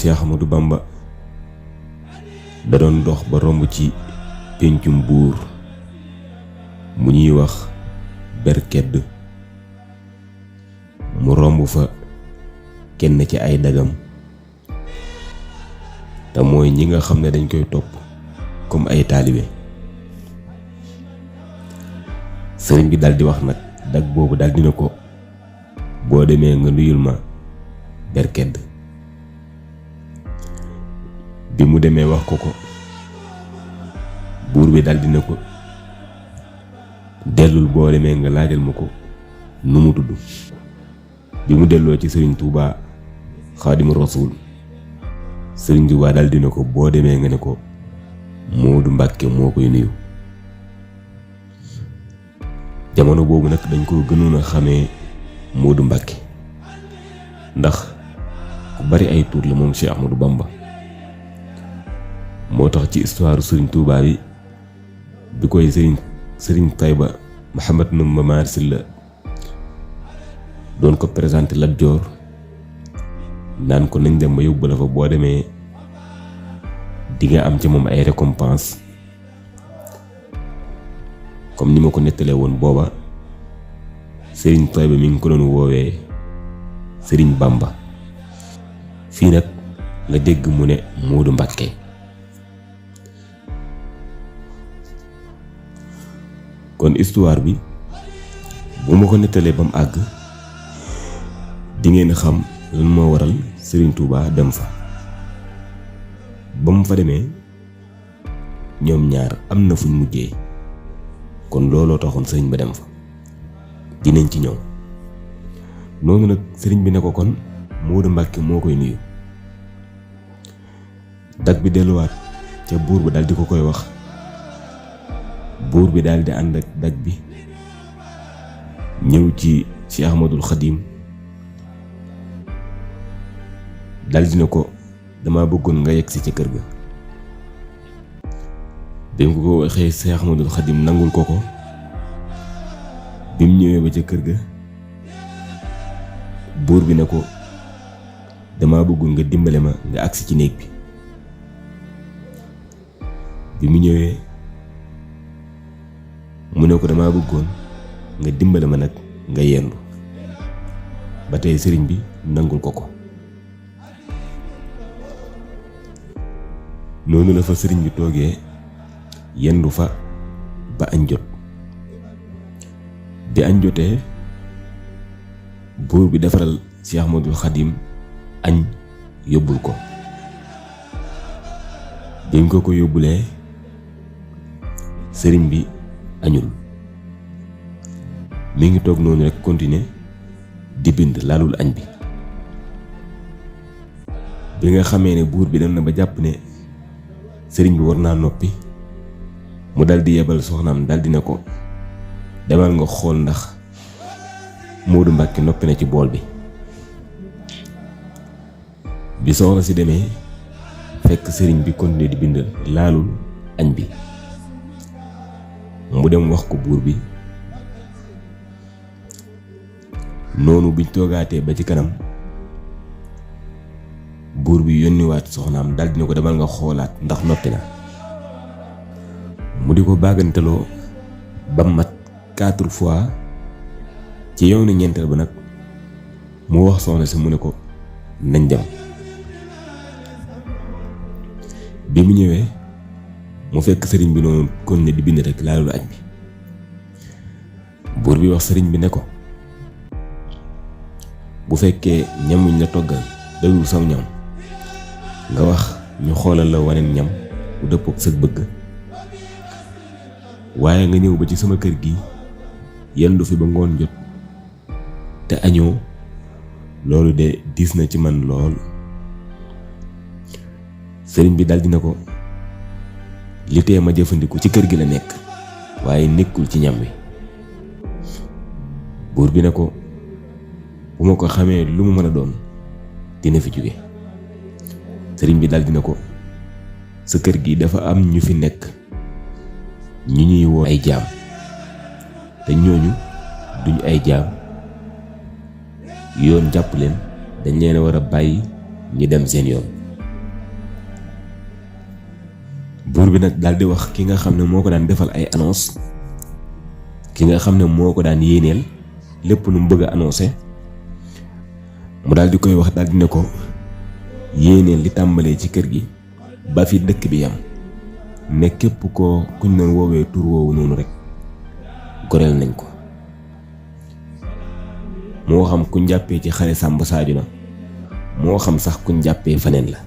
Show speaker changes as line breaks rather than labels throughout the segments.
Cheikh Ahmadou Bamba da doon dox ba romb ci péncum buur mu ñuy wax berkedd mu romb fa kenn ci ay dagam te mooy ñi nga xam ne dañ koy topp comme ay taalibe. sëriñ bi daldi wax nag dag boobu daldi na ko boo demee nga nuyul ma berkedd. bi mu demee wax ko buur bi daldi na ko dellul boo demee nga laajal ma ko nu mu tudd. bi mu delloo ci sëriñ Touba Xaadimu Rasuul sëriñ Touba daldi na ko boo demee nga ne ko Moodu Mbàkke moo koy nuyu. jamono boobu nag dañ ko gënoon a xamee Moodu Mbàkke ndax ku bari ay tur la moom Cheikh Ahmadou Bamba. moo tax ci histoire sëriñ Touba bi koy sëriñ Tayba Mouhamad Ndumba Maar Silla doon ko présenté Lat Joor naan ko nañ dem ba yóbbu la fa boo demee di nga am ci moom ay récompense. comme ni ma ko nettalee woon booba sëriñ Tayba mi ngi ko doon woowee sëriñ Bamba. fii nag nga dégg mu ne Moodu Mbàkke. kon histoire bi bu ma ko nettalee ba mu àgg di ngeen xam lan moo waral Serigne Touba dem fa. ba mu fa demee ñoom ñaar am na fuñ mujjee kon looloo taxoon sëriñ ba dem fa dinañ ci ñëw. noonu nag sëriñ bi ne ko kon Moodu Mbàkke moo koy nuyu. dag bi delluwaat ca buur ba daldi ko koy wax. buur bi daldi ànd ak dag bi ñëw ci Cheikh Ahmadul Xadim daldi na ko dama bëggoon nga yegg si ca kër ga. bi mu ko waxee Cheikh Ahmadul Xadim nangul ko bi mu ñëwee ba ca kër ga buur bi ne ko dama bëggoon nga dimbale ma nga agsi ci néeg bi mu ñëwee mu ne ko dama bëggoon nga dimbale ma nag nga yendu. ba tey sëriñ bi nangul ko. noonu la fa sëriñ bi toogee yendu fa ba añ jot. bi añ jotee buur bi defaral Cheikh Ahmadul Xadim añ yóbbul ko. bi mu ko yóbbulee sëriñ bi añul mi ngi toog noonu rek continuer di bind laalul añ bi. bi nga xamee ne buur bi dem na ba jàpp ne sëriñ bi war naa noppi mu daldi yebal soxnaam daldi ne ko demal nga xool ndax Moodu Mbàkke noppi na ci bool bi. bi soxna si demee fekk sëriñ bi continuer di bind laalul añ bi mu dem wax ko buur bi. noonu biñ toogaatee ba ci kanam buur bi yónniwaat soxnaam daldi ne ko demal nga xoolaat ndax noppi na. mu di ko bàgganteloo ba mat 4 fois ci yow na ñeenteel ba nag mu wax soxna si mu ne ko nañ dem. bi mu ñëwee mu fekk sëriñ bi noonu kon ne di bind rek laalul añ bi. buur bi wax sëriñ bi ne ko bu fekkee ñam wiñ la toggal dalul saw ñam nga wax ñu xoolal la waneen ñam bu dëppook sa bëgg waaye nga ñëw ba ci sama kër gi yendu fi ba ngoon jot te añoo loolu de diis na ci man lool. sëriñ bi daldi na ko li tee ma jëfandiku ci kër gi la nekk waaye nekkul ci ñam wi. buur bi ne ko bu ma ko xamee lu mu mën a doon dina fi jóge. sëriñ bi daldi na ko sa kër gi dafa am ñu fi nekk ñu ñuy woo ay jaam te ñooñu duñu ay jaam yoon jàpp leen dañ leen a war a bàyyi ñu dem seen yoon. buur bi nag daal di wax ki nga xam ne moo ko daan defal ay annonce, ki nga xam ne moo ko daan yéeneel lépp lu mu bëgg a annoncé, mu daal di koy wax daal di ne ko yéeneel li tàmbalee ci kër gi ba fi dëkk bi yam, ne képp ko kuñ doon woowee tur woowu noonu rek goreel nañ ko. moo xam kuñ jàppee ci xare Samba Sadio la, moo xam sax kuñ jàppee faneen la.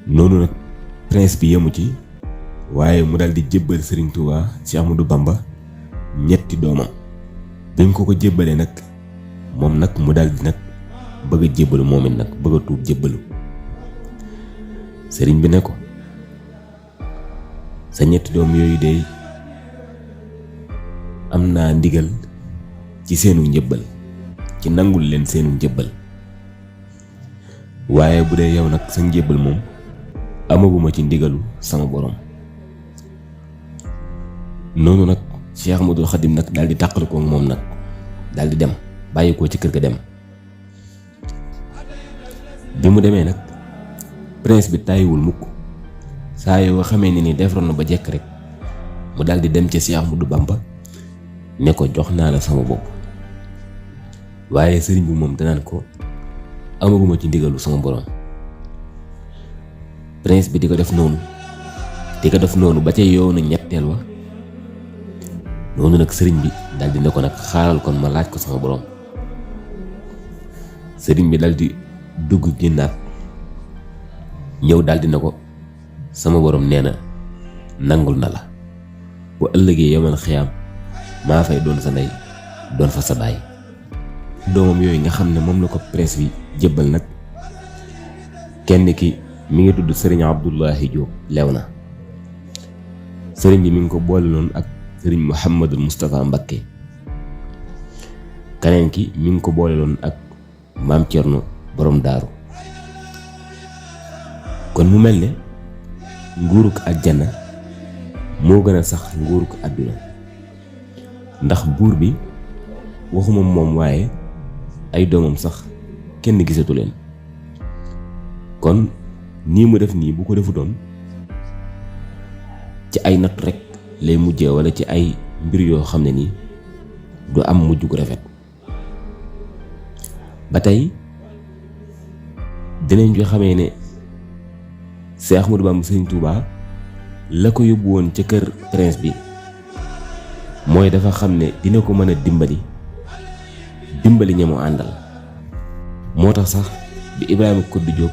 noonu nag prince bi yemu ci, waaye mu daal di jébbal Serigne Touba ci Ahmadou Bamba ñetti doomam. bi mu ko jébbalee nag moom nag mu daal di nag bëgg a jébbalu moom it nag bëgg a tuub jébbalu. sëriñ bi ne ko sa ñetti doom yooyu de am naa ndigal ci seenu njëbbal, ci nangul leen seenu njëbbal, waaye bu dee yow nag sa njëbbal moom amaguma ci ndigalu sama borom. noonu nag Cheikh Ahmadul Khadim nag daal di tàqali ko moom nag daal di dem bàyyi ko ci kër ga dem. bi mu demee nag prince bi tàyyiwul mukk, saa yoo xamee ne ni defaroon na ba jekk rek mu daal di dem ci Cheikh Ahmadou Bamba ne ko jox naa la sama bopp, waaye sëriñ bi moom danaan ko amaguma ci ndigalu sama borom. prince bi di ko def noonu ba ca yoonu ñetteel wa. noonu nag sëriñ bi daal di ne ko nag xaaral kon ma laaj ko sama borom. sëriñ bi daal di dugg génnaat ñëw daal di ne ko sama borom nee na nangul na la, bu ëllëgee yomal xiyaam maa fay doon sa ndey doon fa sa baay. doomam yooyu nga xam ne moom la ko prince bi jébbal nag, kenn ki mi ngi tudd sëriñ Abdullahi Diop Léona. sëriñ bi mi ngi ko boole loon ak sëriñ Mouhamadul Moustapha Mbakke. keneen ki mi ngi ko boole loon ak maam Thierno borom daaru. kon mu mel ne nguuruk àjjana moo gën a sax nguuruk àdduna, ndax buur bi waxuma moom waaye ay doomam sax kenn gisatu leen. kon nii mu def nii bu ko defutoon ci ay natt rek lay mujjee, wala ci ay mbir yoo xam ne nii du am mujj gu rafet. ba tey dinañ jo xamee ne Cheikh Ahmadou Bamba Serigne Touba la ko yóbbu woon ca kër prince bi mooy dafa xam ne dina ko mën a dimbali ñamu àndal. moo tax sax bi Ibrahima Koddu Diop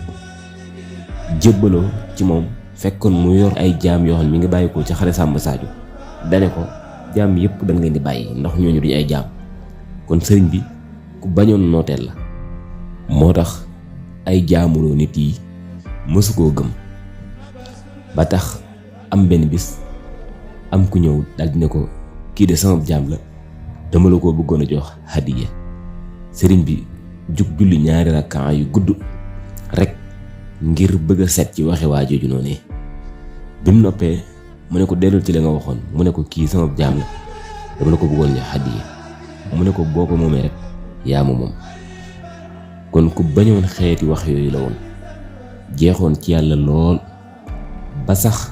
jébbaloo ci moom fekkoon mu yor ay jaam yoo xam ne mi ngi bàyyi ko ci xare Samba Sadio, dane ko jaam yëpp dañ leen di bàyyi ndax ñooñu duñu ay jaam. kon sëriñ bi ku bañoon nooteel la, moo tax ay jaamuloo nit yi mësu koo gëm. ba tax am benn bis am ku ñëw daldi ne ko kii de sama jaam la, dama la ko bëggoon a jox hadiya. sëriñ bi jug julli 2 rakkaa yu gudd rek ngir bëgg a set ci waxe waa jooju noonu. bi mu noppee mu ne ko dellul ci li nga waxoon, mu ne ko kii sama jaam la, dama la ko bëggoon jox hadiya. mu ne ko boo ko moomee rek yaa ma moom. kon ku bañoon xeeti wax yooyu la woon, jeexoon ci yàlla lool. ba sax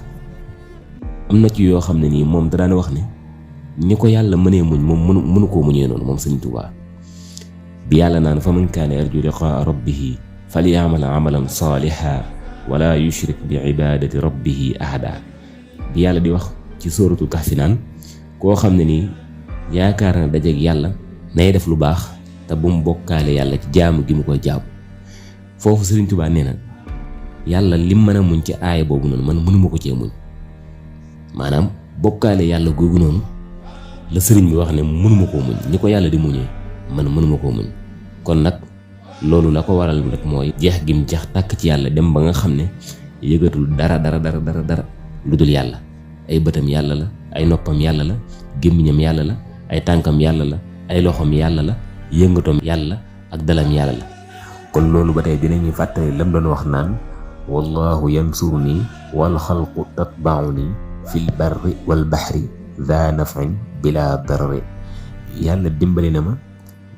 am na ci yoo xam ne nii moom da daan wax ne ni ko yàlla mënee muñ moom mënu koo muñee noonu moom Sëriñ Tuubaa. bi yàlla naan fa man kaana yarju liqaa rabbihi falyamal amalan saaliha wala yushrik bi ibadati rabbihi ahada. bi yàlla di wax ci sóoratu Kahfi naan koo xam ne nii yaakaar na dajeek yàlla nay def lu baax te bu mu bokkaale yàlla ci jaamu gi mu koy jaamu. foofu Sëriñ Tuubaa nee na yàlla lim mën a muñ ci aaya boobu noonu man mënuma ko cee muñ. maanaam bokkaale yàlla googu noonu la sëriñ bi wax ne mënuma koo muñ, ni ko yàlla di muñee man mënuma koo muñ. kon nag loolu la ko waral rek mooy jeex gim jeex tàkk ci yàlla, dem ba nga xam ne yëgatul dara lu dul yàlla. ay bëtam yàlla la, ay noppam yàlla la, gémmiñam yàlla la, ay tànkam yàlla la, ay loxom yàlla la, yëngatoom yàlla ak dalam yàlla la. kon loolu ba tey dinañuy fàttali lam doon wax naan wallahu yansuruni wal xalqu tatbauni fil barri wal bahri dha naf'in bila darari. yàlla dimbali na ma,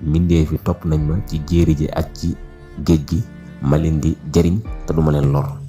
mbindee fi topp nañ ma ci jéeri ji ak ci géej gi, ma leen di jariñ te duma leen lor.